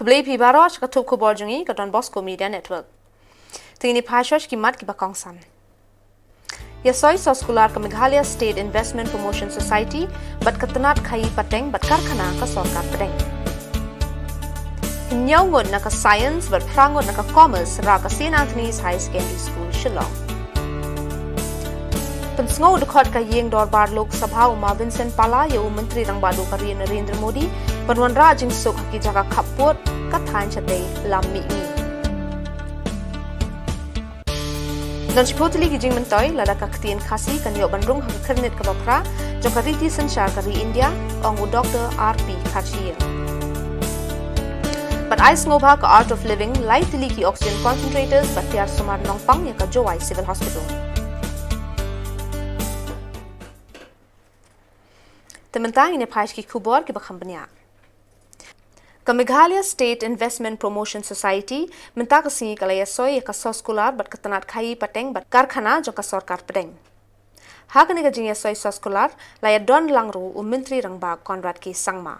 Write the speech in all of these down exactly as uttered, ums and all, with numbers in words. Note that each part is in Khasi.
Khublei phi baroh sha ka thup khubor jong ngi ka Don Bosco Media Network. Te ngin ïa phai shuwa sha ki mat kiba kongsan. Ïa soi soskular ka Meghalaya State Investment Promotion Society bad ka tnat khaii pateng bad karkhana ka sorkar pdeng. Hynñiew ngut na ka Science bad phra ngut na ka Commerce rah ka St Anthony's High Secondary School, Shillong. Pynsngew dkhot ka ïing dorbar Lok Sabha u Ma Vincent Pala ïa u Myntri Rangbah Duh ka ri Narendra Modi ban wanrah jingsuk ha ki jaka khappud ka thaiñ shatei lam mihngi. Don shiphew tylli ki jingmyntoi lada ka ktien Khasi kan ïoh ban rung ha ka khyrnit kaba phra jong ka riti synshar ka ri India, ong u Doctor R P Kharshil. Bad ai sngewbha ka Art of Living lai tylli ki oxygen concentrators bad tiar sumar nongpang ïa ka Jowai Civil Hospital. Te mynta ngin ïa phai sha ki khubor kiba kham bniah. Ka Meghalaya State Investment Promotion Society mynta ka sngi ka la ïa soi ïa ka soskular bad ka tnat khaii pateng bad karkhana jong ka sorkar pdeng. Ha kane ka jingïasoi soskular la ïa don lang ruh u Myntri Rangbah Conrad K Sangma.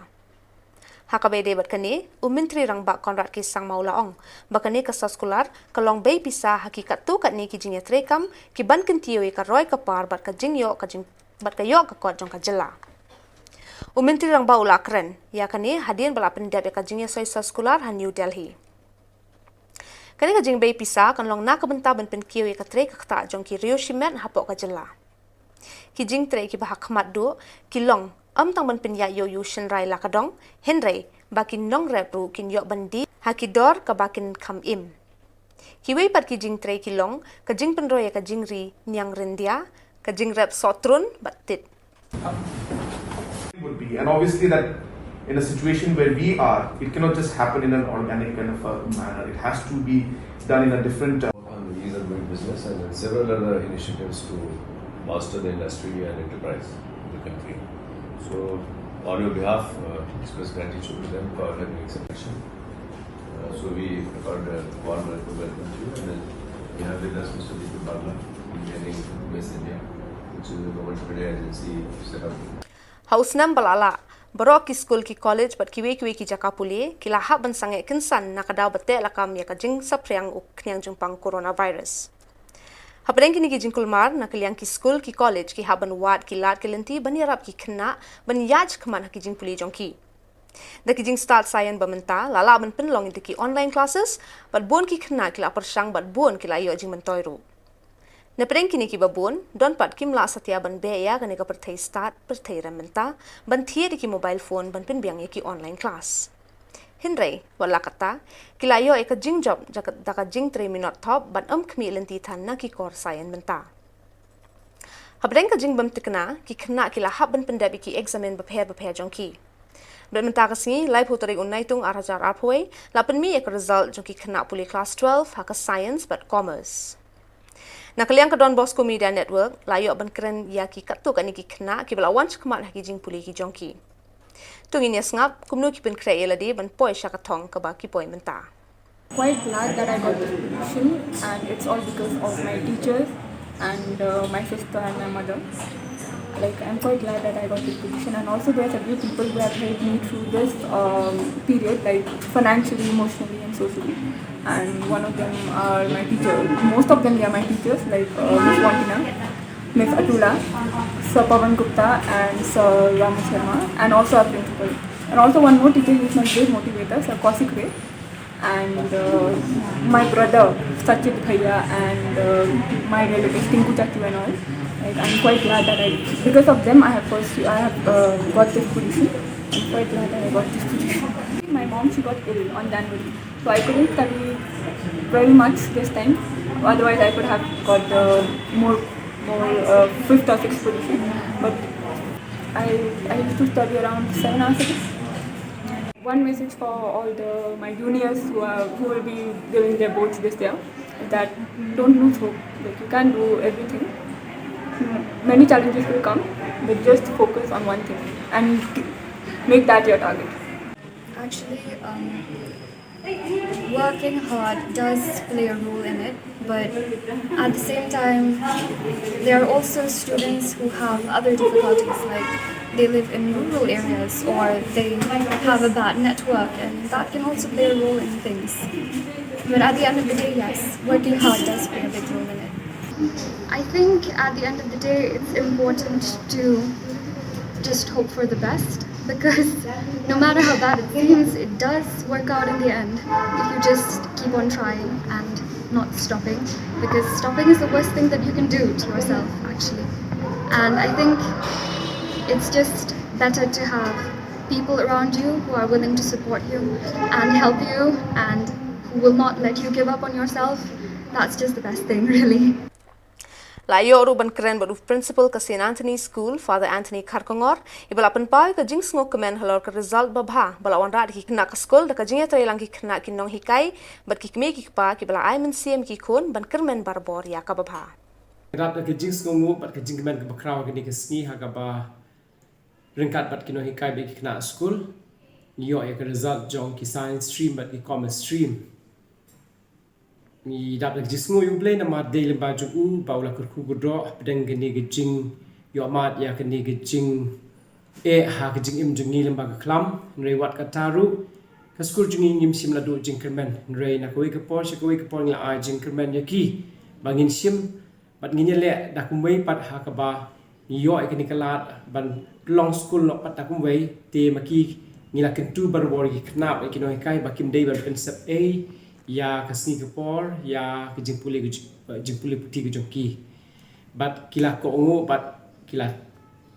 Ha kaba ïadei bad kane, u Myntri Rangbah Conrad K Sangma u la ong ba kane ka soskular ka long bei pisa ha ki katto katne ki jingïatreikam ki ban kyntiew ïa ka roi ka par bad ka jingïoh ka jing bad ka ïoh ka kot jong ka jylla. U Myntri Rangbah u la kren ïa kane hadien ba la pyndep ïa ka jingïasoi soskular ha New Delhi. Kane ka jingbei pisa kan long na ka bynta ban pynkiew ïa ka trei ka ktah jong ki riew shimet hapoh ka jylla. Ki jingtrei kiba ha khmat duh ki long ym tang ban pynïaid ïoh ïa u shynrai la ka dong, hynrei ba ki nongrep ruh kin ïoh ban die ha ki dor kaba kin kham im. Kiwei pat ki jingtrei ki long ka jingpynroi ïa ka jingri niang ryndia, ka jingrep sohtrun bad tit. Would be, and obviously that in a situation where we are, it cannot just happen in an organic kind of a manner. It has to be done in a different. Uh, on the ease of doing business and then several other initiatives to bolster the industry and enterprise in the country. So, on your behalf, uh, express gratitude to them for having accepted. Uh, so we record a warm welcome to you, and then we have with us Mister Deepak Barla, representing West India, which is a government media agency set up. Ha u snem ba la lah, baroh ki skul, ki college bad kiwei kiwei ki jaka pule ki la hap ban sangeh kynsan na ka daw ba teh lakam ïa ka jingsaphriang u khñiang jingpang coronavirus. Hapdeng kine ki jingkulmar, na ka liang ki skul, ki college ki hap ban wad ki lad ki lynti ban ïarap ki khynnah ban ïaid shakhmat ha ki jingpule jong ki. Da ki jingstad saian ba mynta la lah ban pynlong ïa ki online classes, bad bun ki khynnah ki la pyrshang bad bun ki la ïoh jingmyntoi ruh. Napdeng kine kiba bun, don pat kim lah satia ban beh ïa kane ka pyrthei stad pyrthei rem mynta ban thied ïa ki mobile phone ban pynbiang ïa ki online class. Hynrei wat la katta, ki la ïoh ïa ka jingjop da ka jingtrei minot thop ban ym khmih lynti than na ki kor saian mynta. Hapdeng ka jingbymthikna, ki khynnah ki la hap ban pyndep ïa ki eksamin bapher bapher jong ki. Bad mynta ka sngi, laiphew tarik u Naitung ar hajar arphew wei, la pynmih ïa ka result jong ki khynnah pule klas twelve ha ka Science bad Commerce. Na ka liang ka Don Bosco Media Network la ïoh ban kren ïa ki katto katne ki khynnah kiba la wan shakhmat ha ki jingpule ki jong ki. To ngin ïa sngap kumno ki pynkhreh ïa lade ban poi sha ka thong kaba ki poi mynta. Quite glad that I got this position, and it's all because of my teachers and uh, my sister and my mother. Like, I'm quite glad that I got this position, and also there are several people who have helped me through this um, period, like financially, emotionally, and socially. And one of them are my teachers. Most of them, they are my teachers, like uh, Miss Wantina, Miss Atula, Sir Pawan Gupta, and Sir Ramu Sharma, and also our principal. And also one more teacher, he's my great motivator, Sir Kaushik Ray. And uh, my brother Sachit Bhaiya and uh, my relative Tinku Chachu and all. Like, I'm quite glad that I, because of them, I have first, I have uh, got this position. I'm quite glad that I got this position. My mom, she got ill on January, so I couldn't study very much this time. Otherwise, I could have got the more, more uh, fifth or sixth position. But I, I used to study around seven hours a day. One message for all the my juniors who are who will be giving their boards this year is that don't lose hope. Like, you can do everything. Many challenges will come, but just focus on one thing and make that your target. Actually, um, Working hard does play a role in it, but at the same time, there are also students who have other difficulties, like they live in rural areas or they have a bad network, and that can also play a role in things. But at the end of the day, yes, working hard does play a big role in it. I think at the end of the day, it's important to just hope for the best, because no matter how bad it seems, it does work out in the end if you just keep on trying and not stopping, because stopping is the worst thing that you can do to yourself, actually. And I think it's just better to have people around you who are willing to support you and help you and who will not let you give up on yourself. That's just the best thing, really. La ïoh ruh ban kren bad u principal ka Saint Anthony School, Father Anthony Kharkongor, iba la pynpaw ïa ka jingsngewkmen halor ka result babha ba la wanrah da ki khynnah ka skul da ka jingïatrei lang ki khynnah ki nonghikai bad ki kmie ki kpa kiba la ai mynsiem ïa ki khun ban kyrmen barabor ïa ka babha. Ka dap da ka jingsngewnguh bad ka jingkmen kaba khraw ha kane ka sngi ha kaba ryngkat bad ki nonghikai bad ki khynnah skul, ngi ïoh ïa ka result jong ki science stream bad ki commerce stream. Ngi dap da ka jingsngew ïa U Blei namar dei lyngba jong u ba u la kyrkhu kyrdoh hapdeng kane ka jingïohmad ïa kane ka jingeh ha ka jingim jong ngi lyngba ka khlam. Hynrei wat kata ruh, ka skul jong ngi ngim shym la duh jingkyrmen. Hynrei na kawei ka por sha kawei ka por ngi la ai jingkyrmen ïa ki ba ngin shim bad ngin ïaleh da kumwei pat ha kaba ngi ïoh ïa kane ka lad ban long skul noh pat da kumwei, te ma ki ngi la kyntu barabor ïa ki khynnah bad ki nonghikai ba kim dei ban pynsep ei ïa ka sngi ka por ïa ka jingpule ka jing-, jingpule puthi ka jong ki. Bad ki la kohnguh bad ki la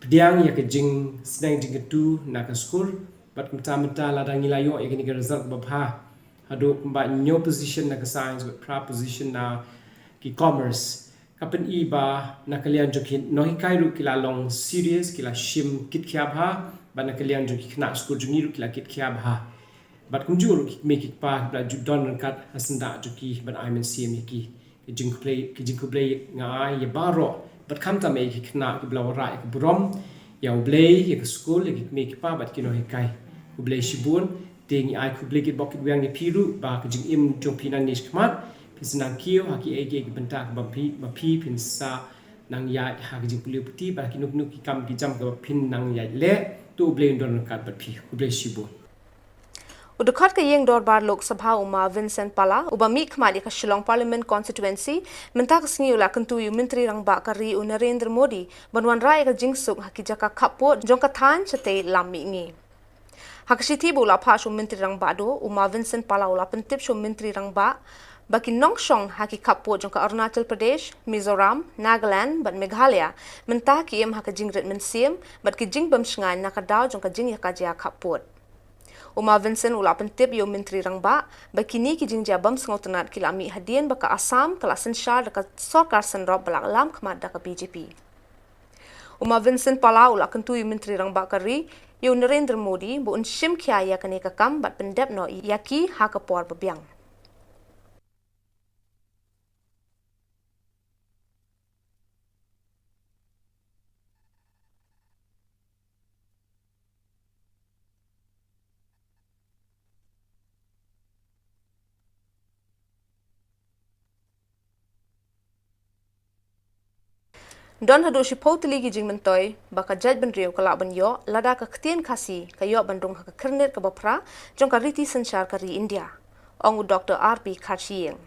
pdiang ïa ka jingsneng jingkyntu na ka skul, bad kumta mynta lada ngi la ïoh ïa kane ka result kaba bha haduh kumba hynñiew position na ka science bad phra position na ki commerce, ka pyni ba na ka liang jong ki nonghikai ruh ki la long serious, ki la shim kitkhia bha, bad na ka liang jong ki khynnah skul jong ngi ruh ki la kitkhia bha. Bad kumjuh ruh ki kmie ki kpa kiba la ju don ryngkat ha syndah jong ki ban ai mynsiem ïa ki. Ki jingkhublei, ki jingkhublei nga ai ïa baroh bad khamtam ïa ki khynnah kiba la wanrah ïa ka burom ïa U Blei, ïa ka skul, ïa ki kmie ki kpa bad ki nonghikai. Khublei shibun. Te ngi ai khublei kitbok kitwiang ïa phi ruh ba ka jingim jong phi nangne shakhmat phin sa nang kiew ha kiei kiei ki bynta kiba phi, ba phi phin sa nang ïaid ha ka jingpule puthi bad kino kino ki kam ki jam kiba phin nang ïaid leh. To U Blei un don ryngkat bad phi. Khublei shibun. U dkhot ka ïing dorbar Lok Sabha u Ma Vincent Pala, uba mihkhmat ïa ka Shillong Parliament Constituency, mynta ka sngi u la kyntu ïa u Myntri Rangbah ka ri u Narendra Modi ban wanrah ïa ka jingsuk ha ki jaka khappud jong ka thaiñ shatei lam mihngi. Ha ka shithi ba u la phah sha u Myntri Rangbah Duh, u Ma Vincent Pala u la pyntip sha u Myntri Rangbah ba ki nongshong ha ki khappud jong ka Arunachal Pradesh, Mizoram, Nagaland bad Meghalaya mynta ki im ha ka jingrit mynsiem bad ki jingbymshngaiñ na ka daw jong ka jingïakajia khappud. U Ma Vincent u la pyntip ïa u Myntri Rangbah ba kine ki jingjia bym sngewtynnad ki la mih hadien ba ka Assam ka la synshar da ka sorkar synrop ba la lam khmat da ka B J P. U Ma Vincent Pala u la kyntu ïa u Myntri Rangbah ka ri, ïa u Narendra Modi, ba un shim khia ïa kane ka kam bad pyndep noh ïa ki ha ka por ba biang. Don haduh shiphew tylli ki jingmyntoi ba ka jaitbynriew ka lah ban ïoh lada ka ktien Khasi ka ïoh ban rung ha ka khyrnit kaba phra jong ka riti synshar ka ri India, ong u Doktor R P Kharshiing.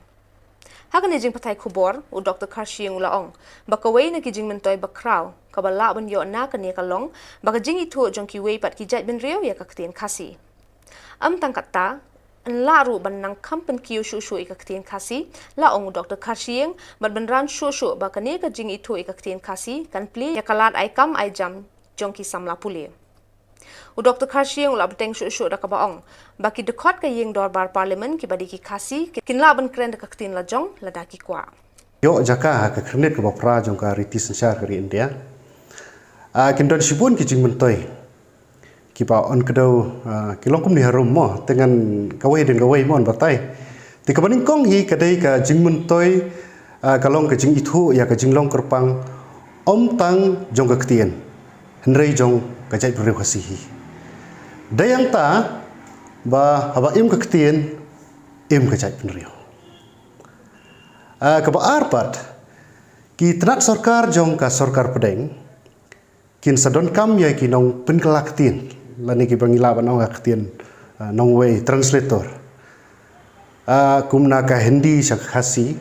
Ha kane jingpathai khubor, u Doktor Kharshiing u la ong ba kawei na ki jingmyntoi ba khraw kaba lah ban ïoh na kane ka long ba ka jingithuh jong kiwei pat ki jaitbynriew ïa ka ktien Khasi. Ym tang katta, yn lah ruh ban nang kham pynkiew shuh shuh ïa ka ktien Khasi, la ong u Doktor Kharshiing, bad ban ran shuh shuh ba kane ka jingithuh ïa ka ktien Khasi kan plie ïa ka lad ai kam ai jam jong ki samla pule. U Doktor Kharshiing u la bteng shuh shuh da kaba ong ba ki dkhot ka ïing dorbar Parliament kiba dei ki Khasi kin lah ban kren da ka ktien lajong lada ki kwah. Ïoh jaka ha ka khyrnit kaba phra jong ka riti synshar ka ri India. Ah, kin don shibun ki jingmyntoi kiba yn kdew, ah, ki long kumne harum mo, te ngan kawei dang kawei mo yn batai. Te kaba nyngkong hi ka dei ka jingmyntoi, ah, ka long ka jingithuh ïa ka jinglong kyrpang ym tang jong ka ktien, hynrei jong ka jaitbynriew Khasi hi. Dei hangta ba haba im ka ktien, im ka jaitbynriew. Ah, kaba ar pat, ki tnat sorkar jong ka sorkar pdeng kin sa donkam ïa ki nongpynkylla ktien, lane kiba ngi lah ban ong ka ktien, ah, nongwei, translator. Ah, kum na ka Hindi sha ka Khasi,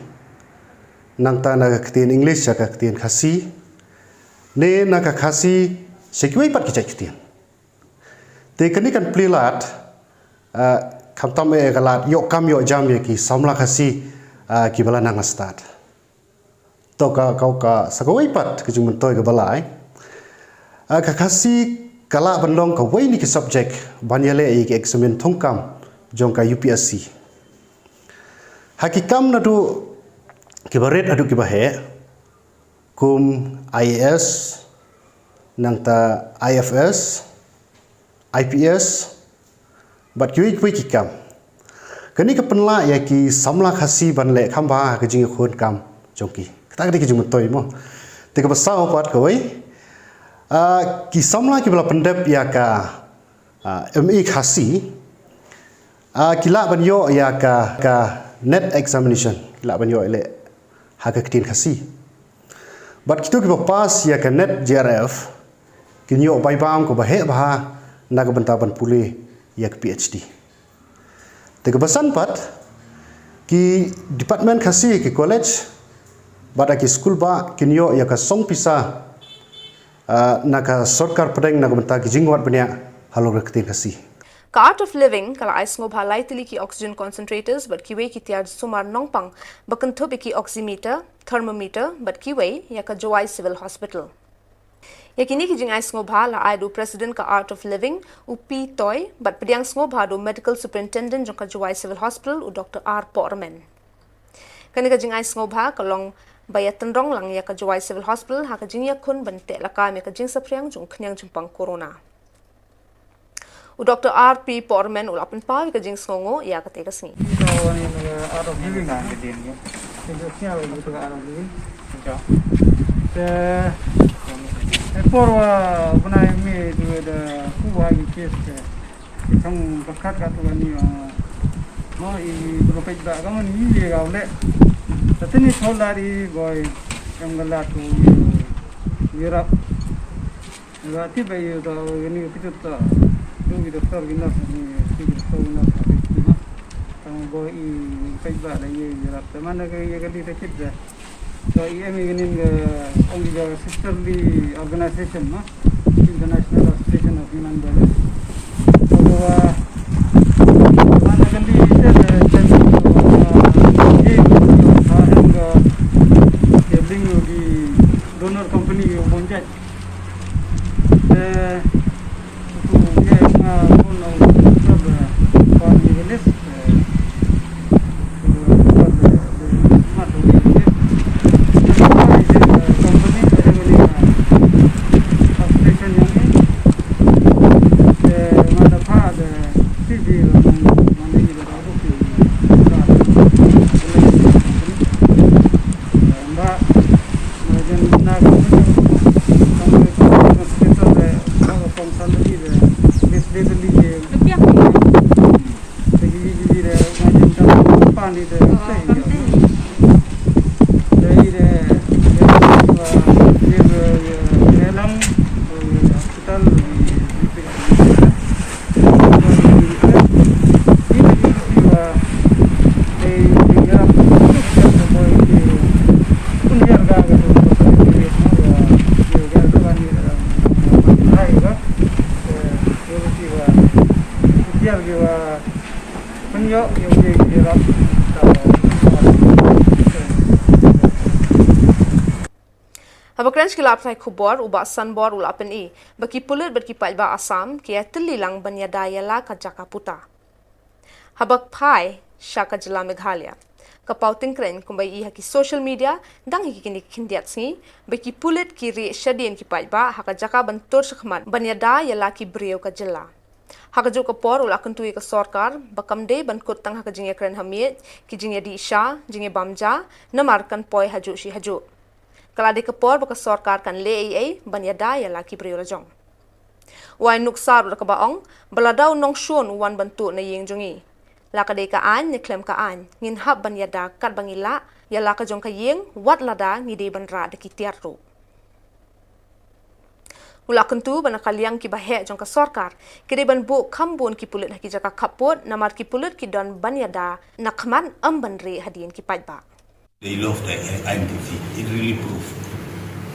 nangta na ka ktien English sha ka ktien Khasi, ne na ka Khasi sha kiwei pat ki jait ktien. Te kane kan plie lad, ah, khamtam eh ka lad ïoh kam ïoh jam ïa ki samla Khasi, ah, kiba la nang stad. To ka, ka, ka, sa kawei pat ka jingmyntoi kaba lai. Ah, ka Khasi ka lah ban long kawei na ki subject ban ïaleh ïa ki eksamin thungkam jong ka U P S C. Ha ki kam naduh kiba rit haduh kiba heh, kum I A S, nangta I F S, I P S, bad kiwei kiwei ki kam. Kane ka pynlah ïa ki samla Khasi ban leh kham bha ha ka jingïakhun kam jong ki. Kata ka dei ka jingmyntoi mo. Te kaba saw pat kawei, ah, ki samla kiba la pyndep ïa ka, ah, M A Khasi, ah, ki lah ban ïoh ïa ka, ka NET examination, ki lah ban ïoh leh ha ka ktien Khasi. Bad kito kiba pass ïa ka NET J R F kin ïoh bai bam kaba heh bha na ka bynta ban pule ïa ka P H D. Te kaba san pat, ki department Khasi, ki college bad ki skul ba kin ïoh ïa ka song pisa, ah, na ka sorkar pdeng na ka bynta ki jingwad bniah halor ka ktien Khasi. Ka Art of Living ka la ai sngewbha lai tylli ki oxygen concentrators bad kiwei ki tiar sumar nongpang ba kynthup ïa ki oximeter, thermometer bad kiwei ïa ka Jowai Civil Hospital. Ïa kine ki jingai sngewbha la ai da u President ka Art of Living, u P Toi, bad pdiang sngewbha da u Medical Superintendent jong ka Jowai Civil Hospital, u Doktor R Porman. Kane ka jingai sngewbha ka long ba ïa tynrong lang ïa ka Jowai Civil Hospital ha ka jingïakhun ban teh lakam ïa ka jingsaphriang jong u khñiang jingpang corona. U Doktor R P Porman u la pynpaw ïa ka jingsngewnguh ïa katei ka sngi. Te, eh, por wa bnai me tu da ku wa ki kes te. Chong bakat ka tu ni, ah, mo i bro pej ba ka mo ni ye ga le. Te ni thol da ri boy, em ga la tu yurap. Nga tip ba ïa ka, ïa ni ka picture ta. Ïa ki doktor ki nurse ni, ïa ki doktor ki nurse ni. Tang ba i peit ba da ïa, ïa rap. Te man ka ïa ka li ta kit da. So i em ïa ka nin ka ong ka sisterly organization, no? International Association of Human Donors. So ka wa man ka li ta da, ta da, uh, ïa ka, uh, em ka, ïa link ïa ki donor company ïa ka bonjat. Eh, tu ye nga pun au tu ba pon ni gelis, eh, tu ba de, de, ma tu ye ye. Ye ma ye, eh, company de, de, de, eh, substation yang ni. Eh, ma da pa de, si di, ma ni de, de, de, de, de, de, de, de, de, de, de, Haba kren sha ki lad pathai khubor, u Bah Sanbor u la pyni ba ki pulit bad ki paidbah Assam ki ïatylli lang ban ïada ïa la ka jaka puta. Haba phai sha ka jylla Meghalaya, ka paw tyngkrein kumba i ha ki social media, dang ha kine ki khyndiat sngi, ba ki pulit ki rieh shadien ki paidbah ha ka jaka ban tur shakhmat ban ïada ïa la ki briew ka jylla. Ha kajuh ka por u la kyntu ïa ka sorkar ba kam dei ban kut tang ha ka jingïakren ha miej, ki jingïadih sha, jingïabam ja, namar kan poi hajuh shi hajuh. Ka la dei ka por ba ka sorkar kan leh ei ei ban ïada ïa la ki briew la jong. U ai nuksa ruh da kaba ong ba lada u nongshun u wan ban tuh na ïing jong ngi, La ka dei ka aiñ ne khlem ka aiñ, ngin hap ban ïada katba ngi lah ïa la ka jong ka ïing, wat lada ngi dei ban rah da ki tiar ruh. U la kyntu ba na ka liang kiba heh jong ka sorkar, ki dei ban buh kham bun ki pulit ha ki jaka khappud, namar ki pulit ki don ban ïada na khmat, ym ban rieh hadien ki paidbah. They love the I M T C. It really proved.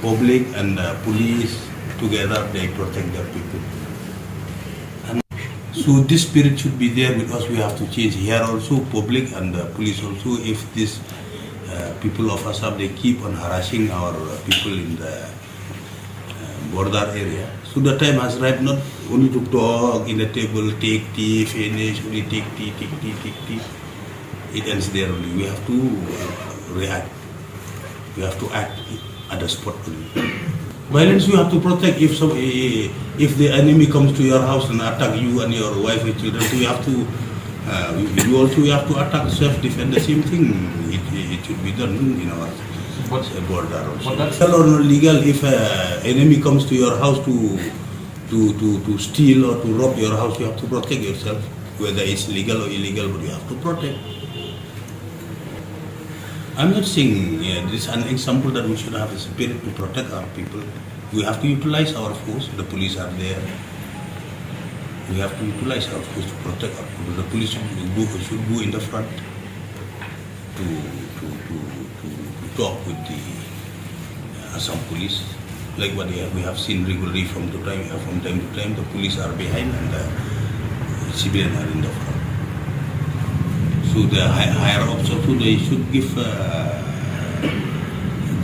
Public and uh, police together, they protect their people. And so this spirit should be there because we have to change here also, public and uh, police also. If these uh, people of Assam, they keep on harassing our uh, people in the uh, border area. So the time has arrived not only to talk in the table, take tea, finish, only take tea, take tea, take tea. It ends there only. We have to react. We have to act at the spot only. Violence you have to protect. If so, eh, if the enemy comes to your house and attack you and your wife and children, so you have to uh, you also have to attack self-defense. The same thing, it, it should be done in our but, border also. But that's legal or not legal, if an enemy comes to your house to to, to, to steal or to rob your house, you have to protect yourself. Whether it's legal or illegal, but you have to protect. I'm not saying, yeah, this is an example that we should have a spirit to protect our people. We have to utilize our force. The police are there. We have to utilize our force to protect our people. The police should go, should go in the front to, to, to, to, to talk with the uh, Assam police. Like what we have, we have seen regularly from the time, uh, from time to time, the police are behind and the civilian are in the front. So the high, higher ups also, they should give uh,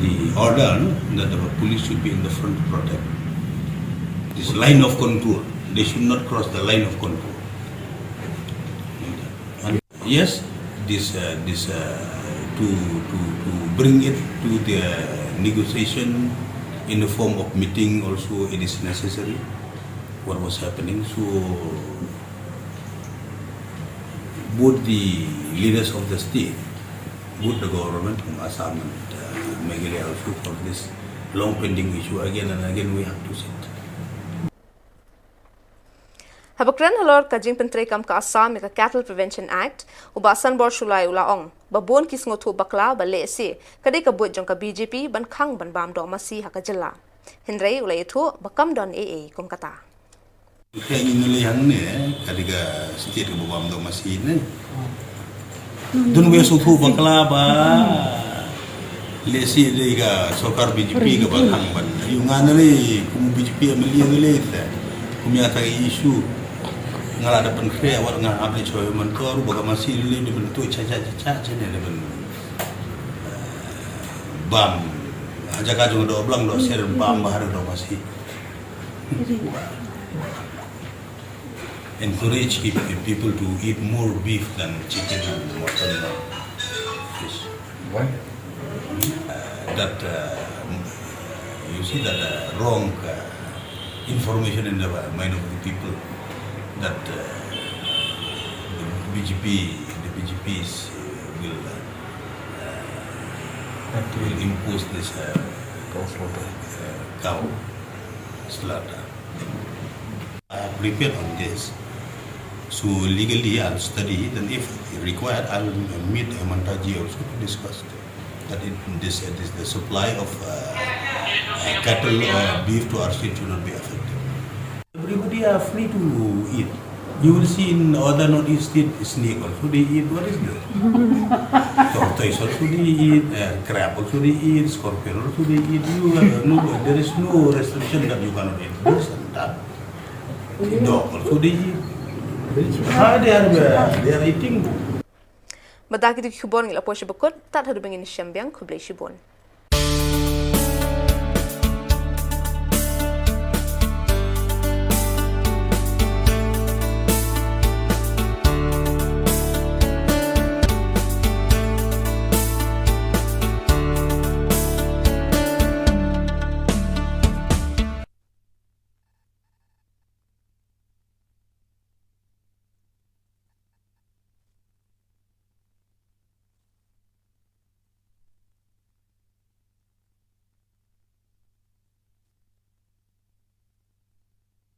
the order, no, that the police should be in the front to protect this line of control. They should not cross the line of control. And yes, this, uh, this uh, to, to, to bring it to the negotiation in the form of meeting also, it is necessary. What was happening, so both the leaders of the state, both the government from Assam and uh, Meghalaya also, for this long pending issue, again and again we have to sit. Haba kren halor ka jingpyntreikam ka Assam ïa ka Cattle Prevention Act, u Bah Sanbor Shullai u la ong ba bun ki sngewthuh bakla ba lehse ka dei ka buit jong ka B J P ban khang ban bam doh masi ha ka jylla. Hynrei u la ïathuh ba kam don ei ei kum kata. Ka ngi ngi lei hangne, ka dei ka state kaba bam doh masi ne. Don wei sngewthuh bakla ba lehse dei ka sorkar B J P kaba khang ban. Ïa nga ngi lei kum B J P M L A ngi lei te. Kum ïa ka issue nga la da pynkhreh wat nga hap leit sha Hrymmantau ruh ba ka masi lei dei ban tuh cha cha cha cha ne dei ban bam. Ha jaka jong doh blang doh sher bam ba ha doh masi. Encourage peop- people to eat more beef than chicken and mutton and fish. Why? Uh, that uh, you see that uh, wrong uh, information in the mind of the people that uh, the B J P, the B J Ps uh, will uh, uh, will impose this uh, uh, cow slaughter. I have prepared on this. So legally, I'll study it, and if required, I'll meet Hemanta ji also to discuss that it, this, uh, this the supply of uh, uh, cattle or beef to our state should not be affected. Everybody are free to eat. You will see in other northeast state, snake also they eat. What is this? Tortoise also they eat, uh, crab also they eat, scorpion also they eat. You, uh, no, there is no restriction that you cannot eat this and that. Dog also they eat. Ah, they are, uh, they are eating. Bad da kito ki khubor ngi la poi sha ba kut, tad haduh ba ngin ïashem biang, khublei shibun.